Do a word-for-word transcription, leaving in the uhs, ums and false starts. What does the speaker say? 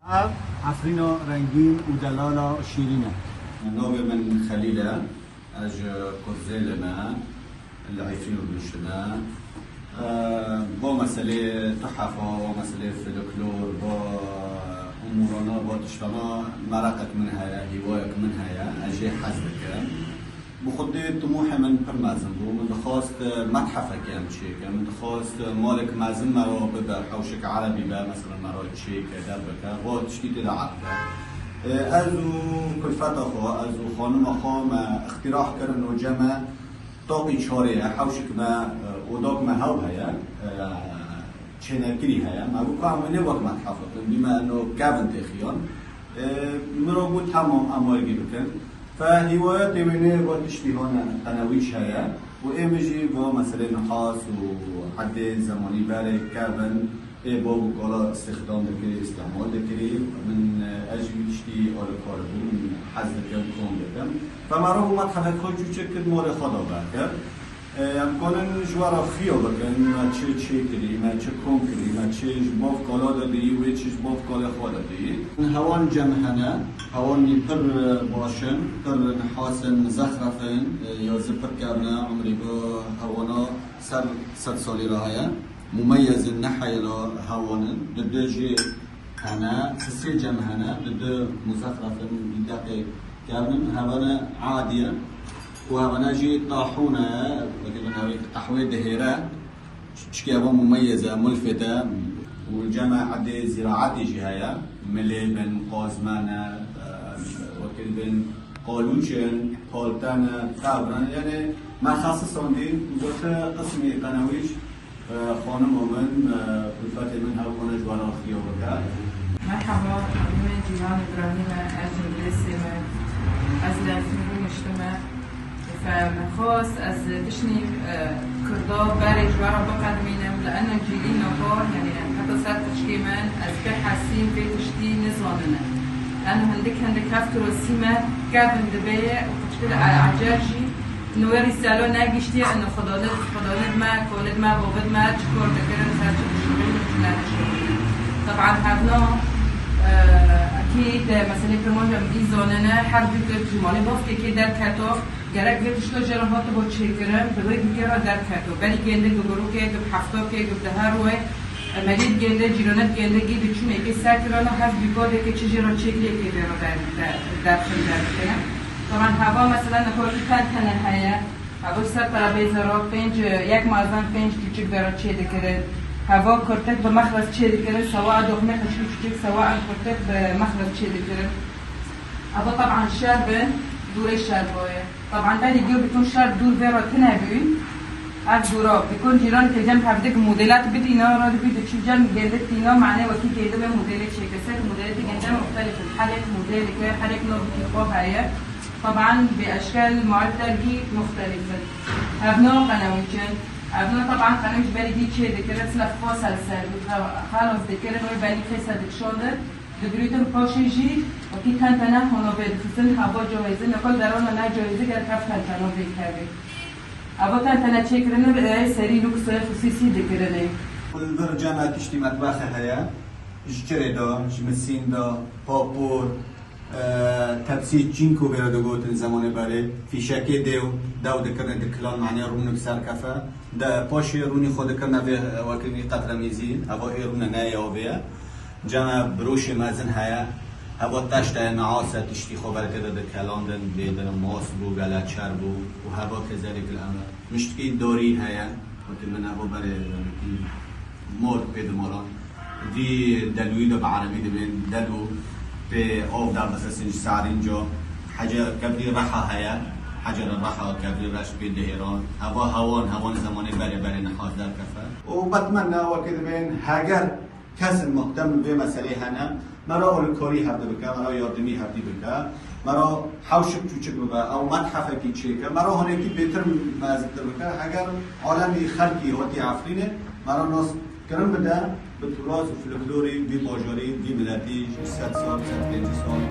Ev Efrîna rengîn û delala şîrîn e. Navê min Xelîl e. Ez ji Kurzêlê me, li Efrînê rûniştime. Eee, va meselê tuhefa, va meselê folklor, va umûrana, va tiştana meraqek min heye, hîwayek min heye, ez jê hez dikim. Bi xwedê timûhê min pir mezin bû. Min dixwast, e, methefekê em çêkin. Min dixwast, e, malek mezin me re bibe, hewşek erebî be, mesela me re çêke, derbike, va tiştî tê de erd be. E, ez û kulfeta xwe, ez û xanima xwe me îqtîrah kirin û cem e. Taqî çarê ye, hewşik me, e, odak me hew heye, e, çênekirî heye. Me got, ka em wê nê wek methef bikin, bîme eno kevin têxiyan. E, min re got, temam, em wergî bikin. Fe hîwayetê wê nê va tiştî hane qenewîç heye û ê min jî va meselê nihas û edê zemanî berê kevin. Ê bav û kala îstîxdam dikirî, îstîmal dikirî. Min, e, ez jî wî tiştî alîkar bûm, min hez dikim, kom dikim. Fe me re bû me methefek xwe çûçik kir, malê xwe da berkir. E, em kanin ji we re xiya bikin, me çi çêkirî, me çi kom kirî, me çi ji bav kala de diyî, wê çi ji bav kalê xwe de diyî. Hewan cem hene, hewanî pir, e, baş in, pir nihas in, muzexref in, e, ya zî pir kevn e, umrî bi hewana ser sed salî re heye. Mumeyezin, ne heyla hewan in. Di du jê hene, di sê cem hene, di du muzexref in, di deqê kevn in, hevane adî ye. Û hevane jî tahûn e, wekî min hevê qehwê dihêre, çikê hevan mumeyez e, mulfet e. Û cem e edê zîraetê jî heye. Milê bin, qazme ne, e, wekî bin qalûç in, palte ne, tevr in. Yanî me xesisandî, gote qismî qenewîç. Xanima min, kulfetê min hew xwe ji we re xiya bike. Merhaba, min Cîlan Îbrahîm e, ez ji Milêsê me. Ez li Efrîn rûniştime. Fe min xwest ez tiştî, e, Kurda berê ji we re biqedimînim. Li eno cîlî nava, yanî heta ser qûçikê min, ez pê hesîm vê tiştî nizanine. Eno hindik hindik heft kilo sîme kevin dibe û qûçikê li Ecel jî Nû wê rîsalo negiştiye, ino xwedanid, xwedanid me, kolid me, bobid me, çi kor dikirin, ser çi dişuxulin û çi nedişuxulin. Teban hevno, e, ekîd, meselê kirmanc em dî zanine, her dûkê ji malê bavkekê derketo, gerek vê tişto jê re hatibo çêkirin, bi wê dûkê re derketo. Berî gêndê bi gurokê, bi heftokê, bi diher wê, Emelî digende, cîranê digende, gê diçûn êkê ser kirana, hev bîkadeke çi jê re çêkirê êkê vê re der-, der-, derxin, derxine. Taban heva mesela nexwe wekî tentene heye. Heva ser terebêze re pênc, yek mazan pênc çûçik vê re çê dikirin. Heva kurtik bi mexrez çê dikirin, sewa doxmê xişkî çûçik, sewa en kurtik bi mexrez çê dikirin. Heva taban şer bin, dûrê şer boye. Taban berî giyo bikon şer dûr vê re tine bûn. Ev dûra bikon cîran ke cem hevdik modêlat bidîna, radibî diçû cem gêndik tîna, mane wekî gêndi ve modêlê çêke. Ser modêlê di gênde muxtelif in. Herêk modêlike, herêk navkî xwe heye. Taban bi eşkel muarif dergî muxtelif in. Evno qenewîç in. Evno taban qenewîç berî dî çê dikirin, silef xwe ser ser bû. Xelas dikirin, wê berî fêse dikişandin. Digirîtin paşê jî wekî tentene hona vê dixistin, hava cawêzin, neka derona ne cawêzî ger hev tentena vê kevê. Ava tentene çêkirine bi serî lûkse xisîsî dikirine. Li vir cem e tiştî metbexe heye. Ji çirê de, ji misîn de, papor, e, tepsî çînko vê re digotin zemanê berê. Fîşekê dêw, dew dikirine dikilan, manê rûnik serkefe. De paşê rûnî xwe dikirine vê, e, wekî wî qetremîzî, heva ê rûne ne ya vê ye. Cem e biroşê mezin heye. Heva teşt e, nias e, tiştî xwe berê tê de dikelandin, bêdin, mas bû, gele çer bû û heva kezerîk li em e. Miştkî dorî heye, wekî min heva berê, wekî mor pê dimalan. Vî delûyî de bi erebî dibên delû pê av derdixisin ji serînca. Hece kevrî reha heye. Hecere reha kevrî reş pê dihêran. Heva hewan, hewan zemanê berê berê nihaz derkefe. Û betmenne wekî dibên heger Kesên muhtem li vê meselê hene, me re alîkarî hevdî bike, me re yardimî hevdî bike, me re hewşik çûçik bibe, ew methefekî çêke, me re hinekî bêtir me ziktir bike. Heger alemî xelkî hatî Efrînê, me re nas kirin bide bi turas û folklorê vî bajarî, vî miletî ji sed sal, sed pêncî sal.